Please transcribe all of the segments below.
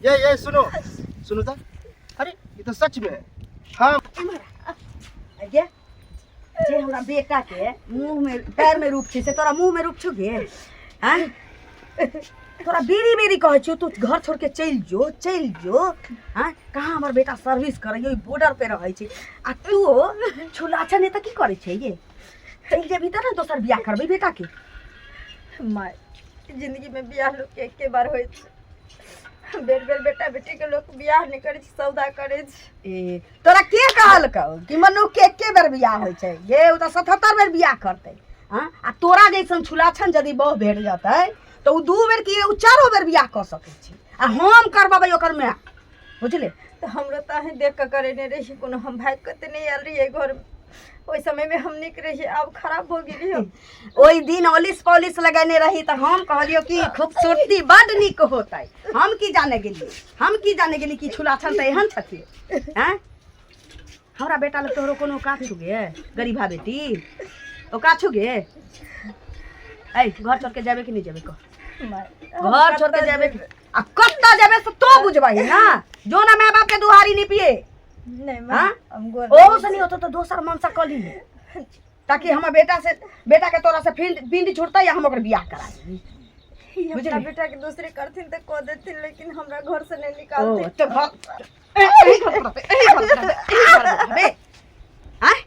ये सुनो सुनो तो, अरे ये तो सच में है। हाँ। गे, जे हमरा बेटा के मुंह में पैर में रूप छै से तोरा मुंह में रूप छौ गे? हैं? तोरा बेरी बेरी कहै छियौ, तू घर छोड़ के चलि जो, चलि जो। हैं? कहाँ हमर बेटा सर्विस करैया, बॉर्डर पे रहै छै, आ तू छुला छै नहि तऽ की करै छै ये? चलि जेबही तऽ ने दोसर बियाह करबै बेटा के। माय, जिंदगी में बियाह लोग के एके बार होइ छै। बेर बेर बेटा बेटी के लोग बियाह नहि करै छै, सौदा करै छै। ए, तोरा के कहलकौ कि मनुख के एके बेर बियाह होइ छै? गे, ओ तऽ 77 बेर बियाह करतै। हँ, आ तोरा जैसन छुलाछन यदि बहु भेट जेतै तऽ ओ 2 बेर की, ओ 4 बेर बियाह कऽ सकै छै, आ हम करबेबै ओकर माय, बुझले? तऽ हमरो तऽ अहीं देख कऽ करेने रहियै, कोनो हम भागि कऽ तऽ नहि आयल रहियै घरमे। ओहि समयमे हम नीक रहियै, आब खराब भऽ गेलियै हम। ओहि दिन ओलिस पॉलिस लगेने रही तऽ हम कहलियौ कि खूबसूरती बड नीक होतै। हम की जाने गेलियै, हम की जाने गेली कि छुलाछन तऽ एहन छथिन। हैं, हमरा बेटा लग तोहरो कोनो काज छु गे? गरीबा बेटी, ओ काज छु गे? ऐ, घर छोड़ के जेबे कि नहीं जेबे, कह। घर छोड़ के जेबे आ कत्ता जेबे से तो बुझबही ना। जो ना माय बाप के दुहारी नहीं पिए। नहीं। हाँ? हम गोर ओ से नहीं होतो तो दोसर मनसा कऽ ली, ताकि हमर बेटा से, बेटा के तोरा से फिर बिंद छूटता या हम ओकर बियाह करा देबै। हमरा बुझली? बेटा के दूसरे करथिन तऽ कऽ देथिन, लेकिन हमरा घर से नहीं ओ निकालथिन। तो घर एही घर पर रहबै, एही घर पर रहबै, एही घर पर रहबै। आँय?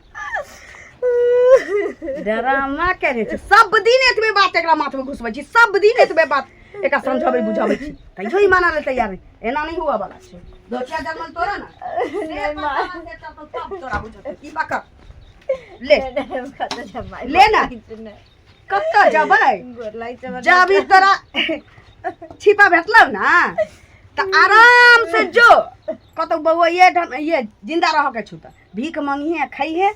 डरामा करे छै। सब दिन एतबे बात एकरा माथ में घुसबै छी, सब दिन एतबे बात एकरा समझाबै बुझाबै छी, तैयो ई मानऽ लेल तैयार नहि। एना नहीं हुआ वाला छै। दोचिया जन्मल तोरा ना से पता तब तोरा बुझतै। ई पकड़ ले। नहीं, हम कतऽ जेबै? ले ना। कतऽ जेबै? गोर लागि जेबै। जब ई तोरा छिपा भेटलौ ना तऽ आराम से जो कतौ बौआ, ये ढंग ये जिंदा रह के छू तऽ भीख मंगिहे, खइहे,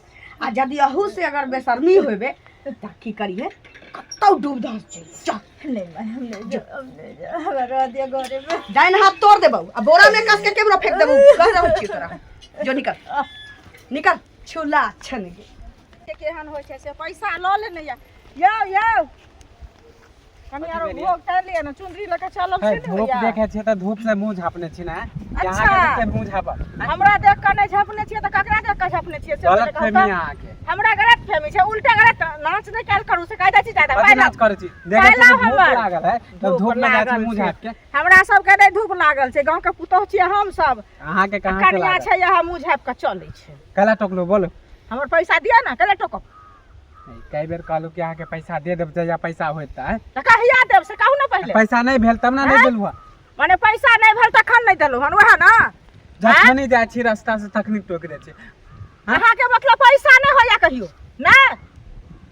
आ यदि अहू से अगर बेशर्मी होबे तऽ की करिहे, कतौ डूब धस चलि चल। नहीं माय, हम नहीं जाब, हम नहीं जाब, हमरा रह दिअ घरे में। डाइन हाथ तोड़ देबौ आ बोरा में कस के केमरो फेंक देबौ, कह रहल छियौ तोरा। जो निकल, निकल, छुला छन गे। केहन होइ छै से पैसा लऽ लेने यऽ। यौ यौ, कनि आरो भोग कर लिअ ने, चुनरी लऽ कऽ चलब से है नहि धूप होइया? देखे छियै तऽ धूप से मुंह झापने छी ने। अच्छा। अहाँके देख के मुंह झापब? हमरा देख कऽ नहि झपने छियै तऽ ककरा देख कऽ झपने छियै से गलत पहिले कहू फहमी तऽ। अहाँके। हमरा गलत फहमी छै? उल्टा गलत नाच नहि कयल करू से कहि दै छी जादा। कथी पाइ नाच लाउ। करै छी? देखै पाइ छी लाउ धूप हमर। लागल है तब धूप में जाइ छी लागल मुंह छै। झाप के। हमरा सबके नहि धूप लागल छै, गाँव के पुतोह छियै हम सब। अहाँके कहाँ से कनिया लागल? छै, यहाँ मुँह झापि कऽ चलै छै। कला टोकलो, बोलो। हमर पैसा दिअ ने, कले टोकब? कई बेर कहलू कि अहाँके पैसा दे देब जहिया पैसा होत तऽ। तऽ कहिया देब से कहू ने पहिले। पैसा नहीं भेल तब ना नहीं आँय? देलहुँ। माने पैसा नहि भेल तखन नहि देलहुँ हन, वएह ने? जखन जाइ छी रास्ता से तखनी टोक दै छी। हाँ? अहाँके मतलब पैसा नहि होइया कहियो नहि?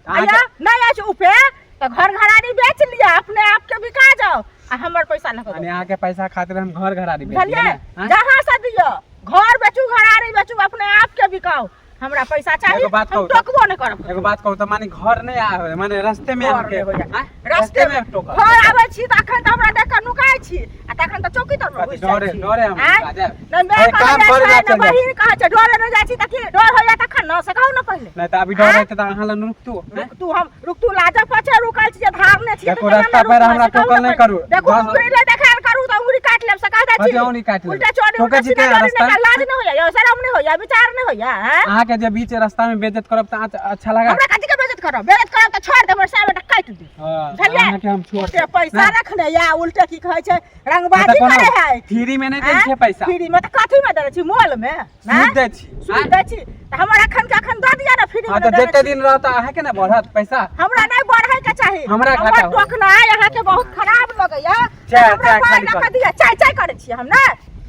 अहाँके- आया नहि अछि उपे तऽ घर घरारी बेच लिअ, अपने आपके बिका जाओ आ हमर पैसा लऽ कऽ माने अहाँके पैसा खातिर हम घर घरारी बेच दियै बुझलियै? ने? आँय? जहाँ से दिअ, घर बेचू, घरारी बेचू, अपने आपके बिकाउ, हमरा पैसा चाही। एगो बात हम कहू तऽ- टोकबो नहि करब। एगो बात कहू तऽ, माने घर नहि आवे, माने रास्ते में घर अहाँके नहि होइया। आँय? रास्ते में टोकल। घर आबै छी तऽ अखन तऽ हमरा देख कऽ नुकाइ छी आ तखन तऽ चौकी तर मे कथी घुसि जाइ डरे छी। डरे हम आँय? नुका जायब? नहि माय अरे कहै काम जाइ करे छै, ला नहि चलि जाइ बहिन कहै छै, डरे नहि जाइ छी तऽ की डर होइया तखन ने, से कहू ने पहिले। नहि तऽ अभी डर आँय? हेतै तऽ अहाँ लग रुकतू? आँय? रुकतू, हम रुकतू लाजक पछे रुकल छी, धारने छी। देखो, रास्ता पर हमरा टोकल नहि करू। देखो, दस- उंगली ले देखायल करू तऽ उंगली काटि लेब से कह दै छी। कथी उंगली काटि लेब? उल्टा चोरी टोकै उल्टा छी सीधा केना चोरी रास्ता? नहि लाज नहि होइया यौ, शरम नहि होइया, विचार नहि होइया? हैं? अहाँके जे बीच रास्ता में बेइज्जत करब तऽ अच्छा लागत? हमरा कथी के बेइज्जत करब? बेइज्जत करब तऽ छोड़ि देब, साय बेटा काटि दी। हाँ, बुझलियै? अहाँके हम छोड़ उल्टे पैसा रखने या उल्टे की कहै छै, रंगबाजी कोनो करे है। फ्री में नहि दै आँय? छियै पैसा। फ्री में तऽ कथी में देने छी, मोल में? आँय? सूद दै छी। सूद दै छी तऽ हमर अखन के अखन दऽ दिअ ने, फ्री हाँ में तऽ देने जते छी। दिन रहत अहाँके ने बढ़त पैसा। हमरा नहि बढ़े के चाही। हमरा हमर घाटा होय। टोकनाइ अहाँके बहुत खराब लगैया। चाय- हमरा चाय पाइ खाली लऽ कऽ कर। दिअ। चाय चाय करै छियै हम ने।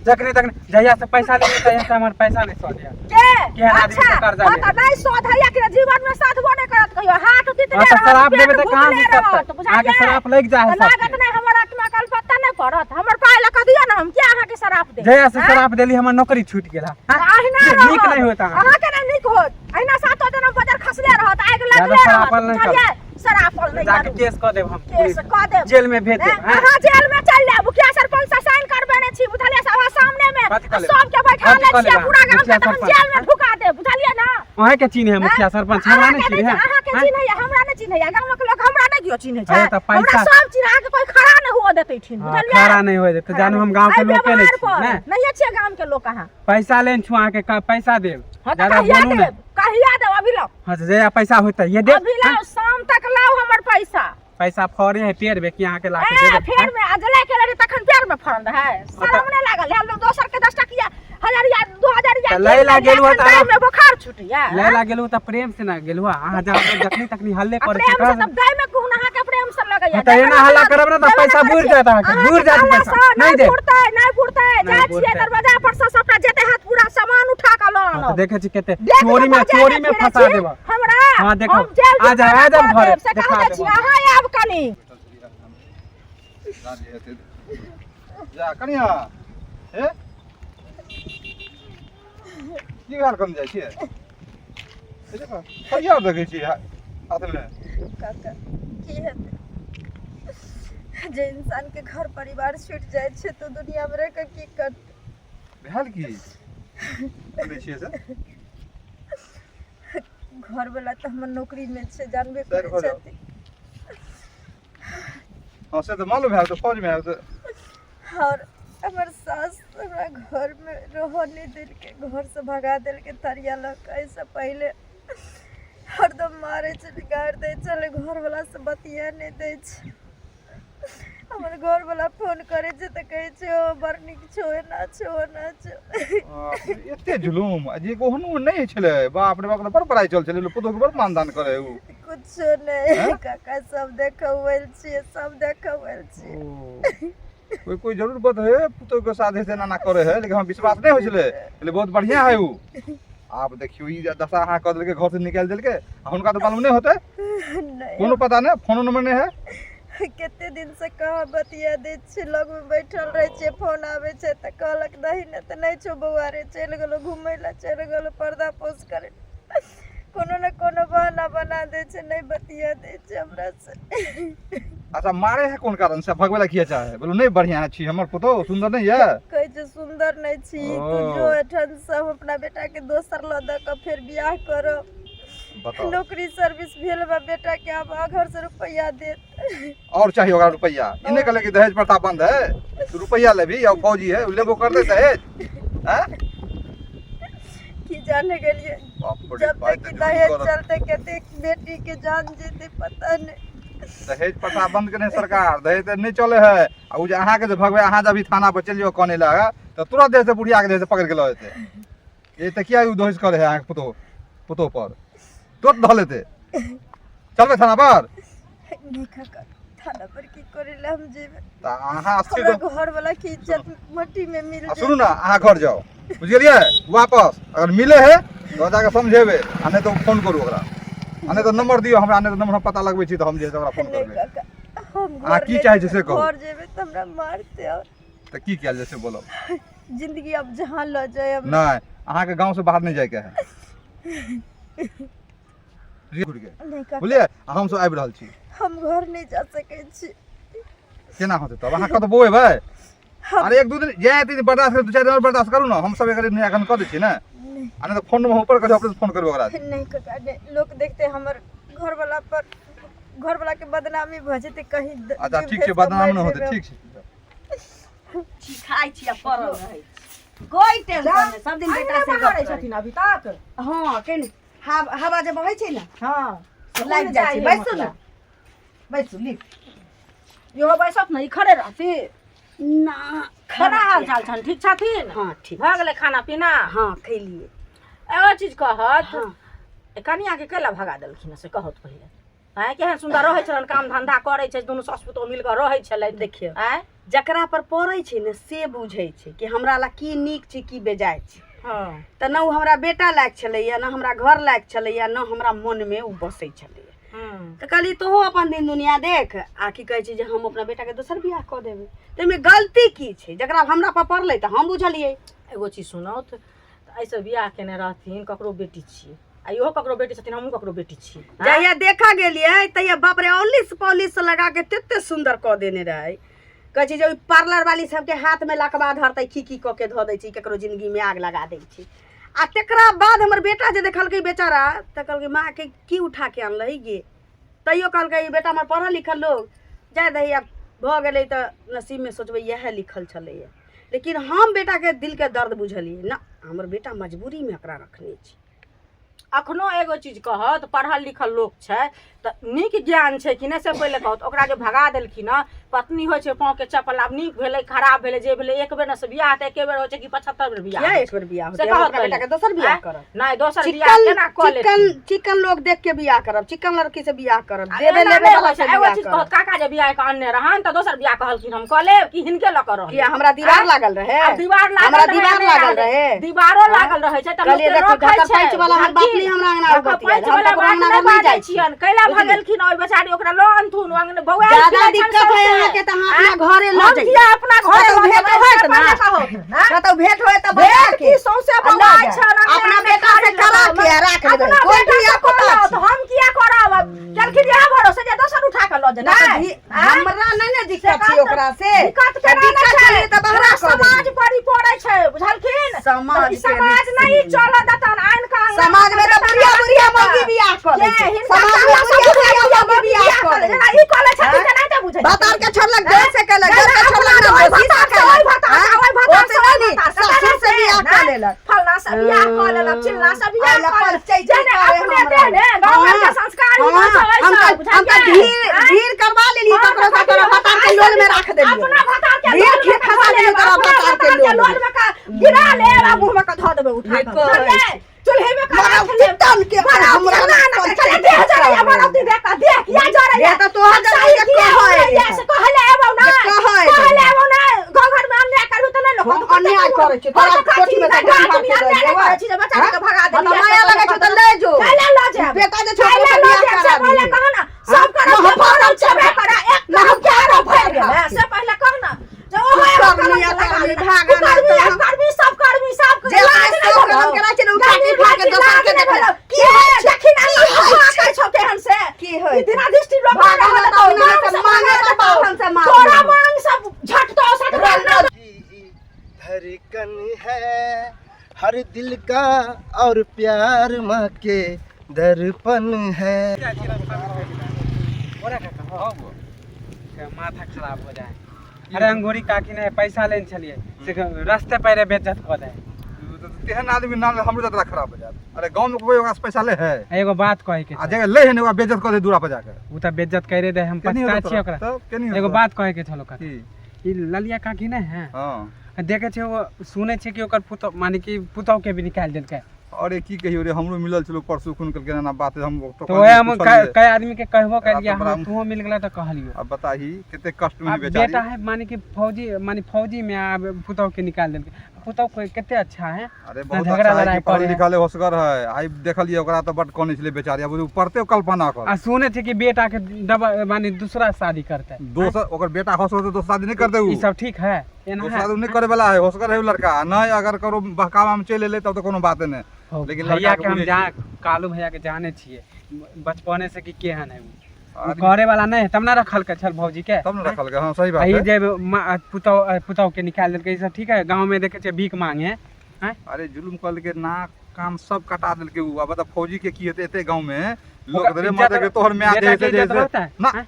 जखनी तखनी जहिया से पैसा लेबै तहिया से हमर पैसा नहि सधैया। के? केहन आदमी अच्छा से कर्जा हाँ लेबै? तऽ नहि सधैया कि जीवन में साधबो नहि करत कहियो, हाथ तितने हाँ तऽ रहत, शराब पेट देबै तऽ कहाँ से भुखले रहत, सधतै? बुझलियै? अहाँके शराब लागि जाइ है तऽ लागत सबके। नहि, हमर आत्मा के अलपत्ता नहि पड़त। हमर पाइ लऽ कऽ दिअ ने, हम किया अहाँके शराब देब? जहिया से आँय? शराब देली हमर नौकरी छूटि गेल। तऽ अहिना नीक रहत। नहि होत अहाँके। अहाँके नहि नीक होत, अहिना सातो दिन बजर खसले रहत, आगि ज्यादा लगले रहत, शरापल नहि करू। बुझलियै? शरापल नहि जाके करू। केस कऽ देब हम। केस कऽ देब, जेल में भेज देब। हैं? अहाँ जेल में चलि जायब। मुखिया सरपंच से साइन करबेने छी, बुझलियै? सभा सामने में कथी कऽ आ लेब? सबके बैठा कथी लै कऽ छियै लेब पूरा गाम मुखिया के, तहन सरपंच? जेल में ढुका देब, बुझलियै ना? अहाँके चिन्ह है मुखिया सरपंच, हमरा नहि अहाँके चिन्ह है? अहाँके चिन्हैया, हमरा नहि चिन्हैया। गामक लोक हमरा नहि केओ चिन्है छै अरे तऽ हमरा पैसा- सब चिन्ह अहाँके कोई खड़ा नहि हुअ देतै ठिन हाँ, बुझलियै खड़ा नहि होय देत जानू हम गाँव के एहि लोके नहि व्यवहार छी पर ने नहिये छियै गाम के लोक अहाँ पैसा लेन छु अहाँके पैसा देब हाँ तऽ ज्यादा कहिया बोलू देब नहि कहिया देब अभी लाउ हाँ तऽ जहिया पैसा होतै ये देब अभी लाउ शाम तक लाउ हमर पैसा पैसा फड़े है पेड़ में कि अहाँके ला के ए देब फेर में अजला के रहे तखन पेड़ में फड़ल रहे शरम नहि लागल है लोग दोसर के 10 टकिया हजार या 2000 या तऽ लै ला गेलहुँ एखन तऽ देह में बोखार छुटैया लै ला गेलहुँ तऽ प्रेम से ना गेलहुँ अहाँ जब जखनी तखनी हल्ले आ करै प्रेम छी से तब देह में कोन अहाँ के प्रेम से लगैया हाँ, तऽ एना हल्ला करब ने तऽ पैसा बुरि जायत अहाँके, बुरि जायत पैसा। नहीं नहि देब। फुरतै नहीं फुरतै नहि जाइ छियै फुरतै। दरवाजा पर से सबटा जेते हाथ पूरा सामान उठा के लऽ हाँ, तऽ आनब देखै छी कते देख चोरी में लेबै, चोरी में जेना फिरै फंसा छी, देब हमरा हाँ, देखो। हम जेल आ जाओ, आ जाओ जुर्माना घरे, देब, से देखा कह दै देब छी हम। अहाँ आयब कनी जा कनिया हे की भेल कम जाइ छियै हे देखो कहिया देखै छियै हाथमे काका की हेतै जे इंसान के घर परिवार छूटि जाइ छै तऽ दुनिया मे रहि कऽ की करतै भेल की करै छियै से घरवला तऽ हमर नौकरीमे छै जानबे सर करै भऽ जाउ। छथिन हँ से तऽ मालूम भेल तऽ फौजमे आयल तऽ आओर हमर सास हमरा घरमे रहऽ नहि देलकै घरसँ भगा देलकै थरिया लऽ कऽ एहिसँ पहिले हरदम मारै छलै गारि दै छलै घरवलासँ बतिया नहि दै छै हमर घरवला फोन करै छै तऽ कहै छै ओ बड़ नीक छौ एना छौ ओना छौ बाप रे, एते जुलूम आ जे ओहनो नहि छलै बाप रे बाप बड़ पढ़ाइ चल छलै पुतोहु के बड़ मानदान करे उ कुछो नहि हैं? काका सब देखबै छियै सब देखबै छियै ओ, कोई कोई जरूर बात है पुतोहु के साथ ऐसे एना करे है लेकिन हम विश्वास नहीं होइ छलै लेकिन बहुत बढ़िया है उ आब देखियौ ई दशा अहाँ कऽ देलकै घर से निकालि देलकै आ हुनका तऽ मालूम नहि होतै नहि कोनो पता नहि फोनो नंबर नहि है कते दिनसँ कहाँ बतिया दै छियै लगमे बैठल रहै छियै फोन आबै छै तऽ कहलक दही ने तऽ नहि छौ बौआ रे चलि गेलौ घुमै लए चलि गेलौ पर्दा पोस करै कोनो ने कोनो बहाना बना दै छै नहि बतिया दै छै हमरासँ अच्छा मारे है कोन कारण से भगवे ला किया चाहे बोलू नहीं बढ़िया छी हमर पुतोह सुंदर नहीं है कहै छै सुन्दर नहि छी तू ओ। जो एठनसँ हम अपना बेटाके दोसर लऽ दऽ कऽ फेर बियाह करब बताओ नौकरी सर्विस भेल बा बेटा के आब घर से रुपया देत और चाहिए ओकरा रुपया ई नहीं कहले कि दहेज प्रथा बंद है तू रुपया लेबी या फौजी है उ लेबो कर दे दहेज हैं की जाने गेलिए बाप रे जब बाप, तक कि तऽ दहेज करत। चलते कते बेटी के जान जेते पता नहीं दहेज प्रथा बंद केने सरकार दहेज तऽ नहि चले है आ उ जे अहाँके जे भगवे अहाँ जे अभी थाना पर चलि जाओ कने लगा तऽ तुरंत जे है से बुढ़िया के जे है से पकड़ के लऽ जेतै ये तऽ किया उ दहेज करे है अहाँके पुतोह पुतोह पर तुरंत धऽ लेतै चलबै थाना पर नहीं काका थाना पर की करे ला हम जेबे तऽ अहाँ अस्थिर हमरा घर वाला के इज्जत मट्टी में मिल आ सुनू ने अहाँ घर जाउ बुझि गेलियै वापस अगर मिले है तऽ जाके समझेबै आ नहि तऽ फोन करू ओकरा आ नहि तऽ नंबर दियौ हमरा नहि तऽ नंबर हम पता लगबै छी तऽ हम जे है से ओकरा फोन नहीं करबै काका हम अहाँ घर की नहि चाहै छी जेबै, से कहू। घर जेबै तऽ हमरा मारते और तऽ की कयल जाय से बोलब जिंदगी अब जहाँ लऽ जाए हम नहि अहाँके गाँवसँ बाहर नहि जायके है नहीं काका बुझलियै आ हमसब आबि रहल छी हम घर नहीं जा सकै छी केना होतै तब अहाँ कतऽ बौएबै हम अरे एक दू दिन जाय दिन बर्दाश्त करू दू चारि दिन आओर बर्दाश्त करू ने हमसब एकर निराकरण कऽ दै छी ने नहीं आ नहि तऽ फोन नंबर ऊपर करियौ अपने फोन करबै ओकरा नहीं काका नहीं लोग देखते हमर घर वाला पर घर वाला के बदनामी भऽ जेतै कहीं अच्छा ठीक छै भेज कऽ बदनाम मरि नहि होतै जेबै ठीक छै छी खाइ छी आ पड़ल रहै छी कोइ टेंशन नहि सब दिन बेटा से बहारै गप करै। छथिन अभी तक हँ केने हवा जे बहै छै ने हँ से लागि जाइ छै बैसू ने बैसू लिख इहो बैसत ने ई खड़े रहती ना केना हाल चाल छनि ठीक छथिन हँ ठीक भऽ गेलै खाना पीना हँ खैलियै एगो चीज कहत हँ कनियाके कैला भगा देलखिन से कहत पहिले आँय केहन सुन्दर रहै छलनि काम धन्धा करै छै दुनू सासु पुतोहु मिल कऽ रहै छलै देखियौ आँय जकरा पर पड़ै छै ने से बुझै छै कि हमरा लए की नीक छै की बेजाय छै हँ तऽ ने ओ हमरा बेटा लायक छलैया ने हमरा घर लायक छलैया ने हमरा मोनमे ओ बसै छलैया हूँ तऽ कहली तोहू अपन दिन दुनिया देख आ की कहै छै जे हम अपना बेटाके दोसर बियाह कऽ देबै ताहिमे गलती की छै जकरा हमरा पर पड़लै तऽ हम बुझलियै एगो चीज सुनौत तऽ एहिसँ बियाह केने रहथिन ककरो बेटी छियै आ इहो ककरो बेटी छथिन हमहूँ ककरो बेटी छी जहिया देखा गेलियै तहिया बाप रे औलिस पॉलिस लगा के तते सुंदर कऽ देने रहै कहै छै जे ओहि पार्लर वाली सबके हाथमे लकवा धरतै की की कऽ के धऽ दै छै ककरो जिंदगीमे आग लगा दै छै आ तकरा बाद हमर बेटा जे देखलकै बेचारा तऽ कहलकै माँके की उठा के अनलही गे तैयो कहलकै ई बेटा हमर पढ़ल लिखल लोक जाय दही आब भऽ गेलै तऽ नसीबमे सोचबै इएह लिखल छलैए लेकिन हम बेटाके दिलके दर्द बुझलियै ना हमर बेटा मजबूरीमे एकरा रखने छै। अखनो एगो चीज कहत, पढ़ल लिखल लोक छै तऽ नीक ज्ञान छै कि नहि से पहिले कहत। ओकरा जे भगा देलखिन हँ, पत्नी होइ छै पाँवके चप्पल, आब नीक भेलै खराब भेलै जे भेलै, एक बेर ने से बियाह तऽ एके बेर होइ छै कि 75 बेर बियाह किया होइ छै? एक बेर बियाह से होतै? हम कहत अपना पहिले। बेटाके दोसर बियाह आँय? करब। नहि, दोसर बियाह चिकन केना कऽ चिकन लेथिन? चिकन लोग देख के बियाह करब, चिकन लड़की से बियाह करब, आ देबे एना लेबे नहि वाला होइ से छै। एगो बियाह चीज करब। कहत, काका जे बियाह कऽ अनने रहन तऽ दोसर बियाह कहलखिन हम कऽ लेब कि हिनके लऽ कऽ रहब? किया हमरा दीवार आँय? लागल रहे? आब दीवार लागल हमरा रहे, दीवार नहि लागल लागल रहे? दीवारो लागल रहै छै तऽ कहलियै लोकके देखो रखै ढकर छै। पैंच वाला हम बाप बुझलखिन? नहीं हमरा अंगना ढकर बतियाएल। पैंच हम वाला ककरो बात अंगना नहि घर नहि बाजै जाइ छी। छियनि। कैला बुझलियै? भगेलखिन ओहि बेचारी, ओकरा लऽ अनथुन अंगने बौआ ज्यादा दिक्कत है अहाँके तऽ अहाँ अपना घरे लऽ हम जइयौ। किया अपना घरे कतौ लऽ भेंट जेबै? होयत से ना? पहिले कहू। आँय? कतौ भेंट होय तऽ बजा भेंट के की सौंसे आ लऽ बौआइ जायब। छनि, अंगने अपना अंगने बेटा से खाली करा लगल। के आ राख लेबै। अपना कोन बेटा धिया से पुता करत, छी? हम किया करब? अब केलखिन इएह भरोसे जे दोसर उठा कऽ लऽ ना तऽ जेतै। आँय? हमरा नहि ने से दिक्कत छै कहत ओकरा से। दिक्कत तऽ केना नहि दिक्कत छै? छलै तऽ बहरा पूरा कऽ समाज देलियै। पर ई पड़ै छै, बुझलखिन? समाज तऽ ई के समाज रिक्स नहि नहि। चलऽ देतन आनि कऽ अंगना समाज में तऽ बुढ़िया बुढ़िया मौगी बियाह कऽ लै के छै। हिनका समाज में कहला बुढ़िया सब बुढ़िया मौगी बियाह बियाह कऽ कऽ लै लै। जेना छै। ई कऽ लै छथिन आँय? तेनाहिते बुझै भतार छथिन। के छोड़लक देह से केलक, जेना जर के अपना छोड़लक ओहि दोषी से भतार से, ओहि केलक। भतार से, आँय? ओहि भतार ओ से, से ओहि नहि, भतार से, ससुर से बियाह कऽ लेलक। फलना से बियाह कऽ लेलक, चिल्ला से बियाह आइ कऽ लपल लेलक। चैती जेना करे अपने हमरा। देह ने गाँव घर के हाँ, संस्कार ही हाँ, नहि छै हम ओहि तऽ सब, हम तऽ बुझलियै? ढीर आँय? ढीर करवा लेली हाँ, ककरो से तऽ तोरा भतार के लोल में राख देलियै। अपना भतार के ढीर लोल में खीर कऽ खसा धऽ देलियै लेब, तोरा अपना भतार के भतार के लोल लोल में। में कऽ गिरा लेब आ मुँह में कऽ धऽ देबै उठा नहि कऽ, कहै बुझलियै? छै। चूल्हे में कऽ मरौ राखि लेब। तन के मरौ हमरा केना ने पलटै चले देह जरैया, मरौ ती देख कऽ, देह किया जरैया? देह तऽ तोहर जरैया, सही किया कहै होइया से कहै लए एबौ जे नै, कहै कहै लए एबौ नै। गाँव घरमे अन्याय करबी तऽ नहि लोक हम कहतौ, अन्याय करै छी, तोरा हँ, तऽ कोठी में कथी? तऽ नहि, धान आदमी के दऽ अन्याय नहि देबौ। करै छी जे बच्चा हँ? के भगा हमरा देलियै, माया से लगै छौ तऽ ले जो। कैला लऽ जायब? बेटा जे छौ कैला ओकरा लऽ बियाह जायब? से करा पहिले दिहे। कह ने। सब करब महफा तऽ मरल चढ़ा। छेबे करै, एक महफा कलम के आरो चढ़ा। भरि गेलै, से पहिले कह ने। जे ओहो एगो कुकर्मी, कलम के लगा अकर्मी, लेने। भागा ना कुकर्मी, तऽ। अकर्मी, सब कर्मी, सब जे लाज अपने नहि सब भेलौ। कलम के राखै छै ने, उठा के गर्मी उठा के भरि दोसर लाज के नहि देखलै। भेलौ। की होइ छै? देखी ने, की होइ अफवाह छै? कहै छौ केहन से। की होइ ई छै? दिनादृष्टि लोक भागा रहल ना तऽ तऽ मांग से से मांगे भगा तऽ देतौ। बाभन से मांग तोरा लेबौ। मांग सब झटतौ सटतौ ना। धड़कन है हर दिल का और प्यार माँ के दर्पण है। माथा खराब हो जाए। अरे अंगूरी काकी ने पैसा लेने छलियै से रस्ते पैरे बेइज्जत कऽ दे। तेहन आदमी नाम हमरो जतरा खराब हो जायत। अरे गाँव में कोई ओकरा से पैसा ले है? एगो बात कहै के आ छै। जे ले है ने ओकरा बेइज्जत कऽ दे दूरा पर जाके। उ तऽ बेइज्जत करे दे, हम केनी पछता होतौ छियै तोरा? ओकरा। तब केनी एगो होतौ? बात कहै के छल ओकरा। की? ई ललिया काकी नहि है? हाँ। देखे छै, वो सुनै छै कि ओकर पुतोह माने कि पुतोह के भी निकालि देलकै। अरे की कहियो रे, हमरो मिलल छलो परसू खून कहलकै एना बात है, हम तऽ वएह हम कई आदमी के कहबो एकरा केलियै, तऽ बड़ा हमरा तूहो मिल गेला तऽ कहलियो। अब बताही कते कष्ट में आब बेचारी। बेटा है माने कि फौजी, माने फौजी में आब पुतोह के निकाल देलकै। पुतोह कोई कते अच्छा है। अरे ना बहुत झगड़ा अच्छा है लड़ाई कि पढ़ल करे है। लिखल है, होशगर है। आई देखलिए ओकरा तऽ बड कनै छलै बेचारी, आब ओ पढ़ते कल्पना कर। आ सुनै छै कि बेटा के दबा माने दूसरा शादी करतै। दोसर ओकर बेटा होशगर तऽ दोसर शादी नहि करतै उ। ई सब ठीक है? एना दोसर है? शादी नहि करे वाला है, होशगर है उ लड़का। नहि अगर करो बहकावा में चलि एलै तब तऽ कोनो बात नहि। हो, लेकिन भैया लड़का के के हम बुझै जा छियै। कालू भैया के जाने छियै बचपने से कि केहन है उ। उ आदमी करे वाला नहीं है तब ना रखल के छल भौजी के। तब ने रखल के, हाँ सही बात आ ई है। जे पुतौह पुतौह के निकालि देलकै, ई सब ठीक है? गाँव में देखे छियै भीख मांगे हैं। अरे जुलुम कहलकै नाक कान सब कटा देलकै उ। आब बता फौजी के की हेतै एते गाँव में लोक ओकर रे इज्जत मारते के तोहर माय बेटा जे के से जे इज्जत से रहतै? ना। हैं?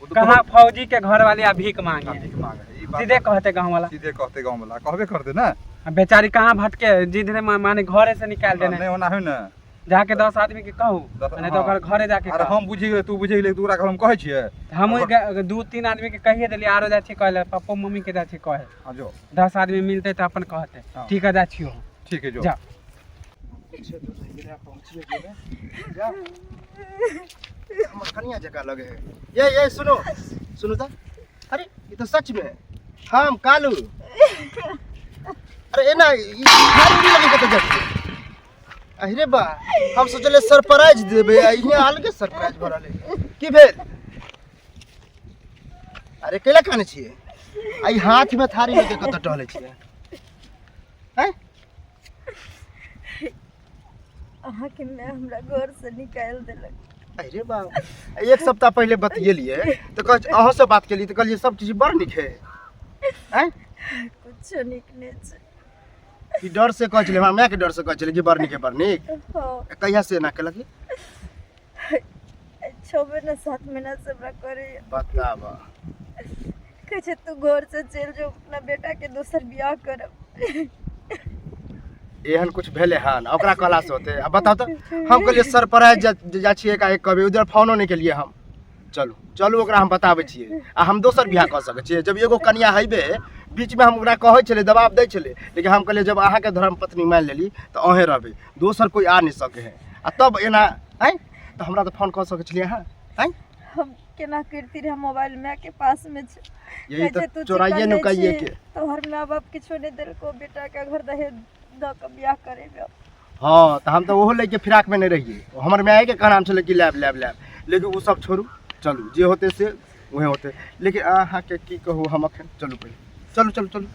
ओ तऽ कहाँ बहुत फौजी के घर वाले आ भीख मांगे भीख मांगे, ई बात सीधे कहते गाँव वाला। सीधे कहते गाँव वाला, कहबे करते ना। आ बेचारी कहाँ भटके जिधरे माने घरे से निकाल देने। नहीं ओना है ना। जाके 10 आदमी के कहू, नहीं तो हाँ। ओकर घरे जाके अरे कहू। हम बुझि गेलियै, तू बुझि गेलियै, तू ओकरा हम कहै छियै। हम 2-3 आदमी के कहिए देलियै, आरो जाइ छियै कहै लए, पप्पो मम्मी के जाइ छियै कहै। हाँ, जो। 10 आदमी मिलतै तऽ अपन कहतै। हाँ। ठीक है, जाइ छियौ। ठीक है, जो। जा। हमर कनिया जकाँ लगे है। ये ये सुनो सुनो तऽ, अरे ई तऽ सच में हम कालू। अरे एना ई थारी उरी लगे कतऽ जाइ छियै? अरे बा, हम सोचलियै सरप्राइज देबै आ इहाँ अलगे सरप्राइज भऽ रहलै। की भेल? अरे कैला कानै छियै? आ ई हाथ में थारी लऽ के कतऽ टहलै छियै? हैं? अहाँके माय हमरा घर से निकालि देलक। अरे बा, एक सप्ताह पहिले बतियेलियै तऽ कह अहाँ से बात केलियै तऽ कहलियै सब चीज बड़ नीक है। हैं? कुछो नीक नहि छै। ई डर से कहै छलै, हमरा मायके डर से कहै छलै कि बड़ नीक है, बड़ नीक। हाँ। कहिया से एना केलक? 6 महीना 7 महीना से हमरा करैए। बताबऽ। कहै छै तू घर से चलि जो, अपना बेटाके दोसर बियाह करब। एहन कुछ भेलै हन ओकरा कहला से होतै? आ बताउ तऽ, हम कहलियै सरप्राइज जा छियै एकाएक कहबै, उधर फोनो नहि केलियै हम। चलू चलू, ओकरा हम बताबै छियै। आ हम दोसर बियाह कऽ सकै छियै जब एगो कनिया हेबे। बीचमे हम ओकरा कहै छलै, दबाव दै छलै, लेकिन हम कहलियै जब अहाँके धर्म पत्नी मानि लेली तऽ अहेँ रहबै, दोसर कोइ आ नहि सकै है। आ तब एना आँय, तऽ हमरा तऽ फोन कऽ सकै छलियै अहाँ आँय? हम केना करती रहे, मोबाइल मायके पासमे छै। यही कहै छै तऽ तू चोराइए चिकन नहि नुकाइए छी के तोहर माय बाप किछो नहि देलको, बेटाके घर दहेज दऽ कऽ बियाह करेबै। हँ, तऽ हम तऽ ओहो लैके फिराकमे नहि रहियै। हमर मायके कहनाम छलै कि लायब लायब लायब, लेकिन ओ सब छोड़ू, चलू, जे होतै से उहे होतै। लेकिन अहाँके की कहू हम अखन, चलू पहिले, चलू चलू चलू।